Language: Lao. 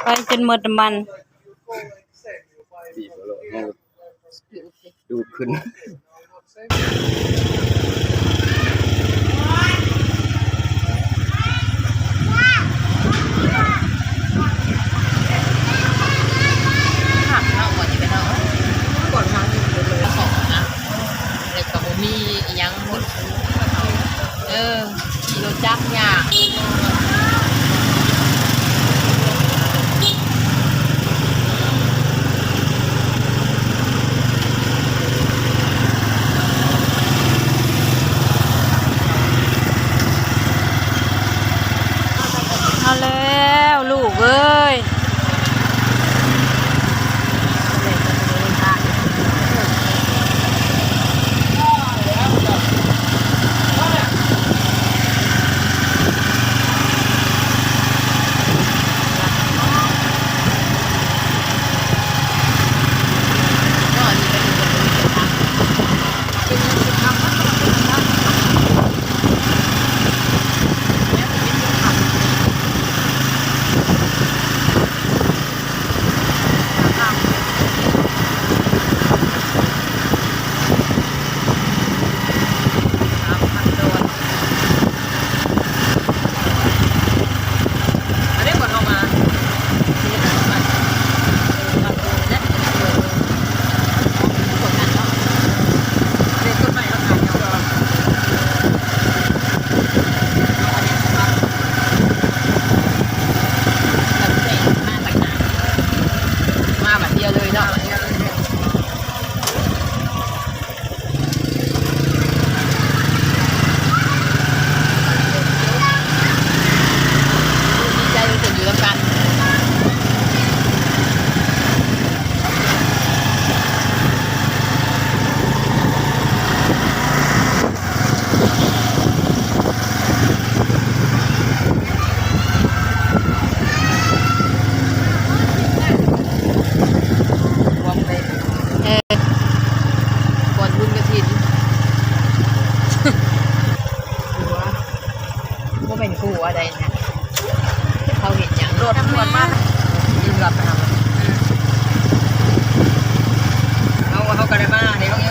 ໄປຈົນໝົດນ້ຳມັນ ບີບເອົາໂລດ ດູດຂຶ້ນ. ຄັກເນາະ ບ່ອນນີ້ເນາະ ບ່ອນທາງນີ້ເລີຍ ຂອງນະ ແລ້ວກໍບໍ່ມີອີ່ຫຍັງ ເອີ ຂີ່ລົດຈັກຍາກ. ເອົາແລ້ວລູກເອີຍ. ມາບາດດຽວເລີຍເນາະ ດີໃຈເພິ່ນຢູ່ນຳກັນ. ເອີ ບ່ອນບຸນກະຖິນ ຜົວ ບໍ່ແມ່ນຜົວໃດນະ ເຂົາເຮັດຫຍັງ ລົດຕຳຫຼວດມາ ຕຳຫຼວດມາ ເຮົາ ເຮົາກໍໄດ້ມາເດ້ ເຮົາ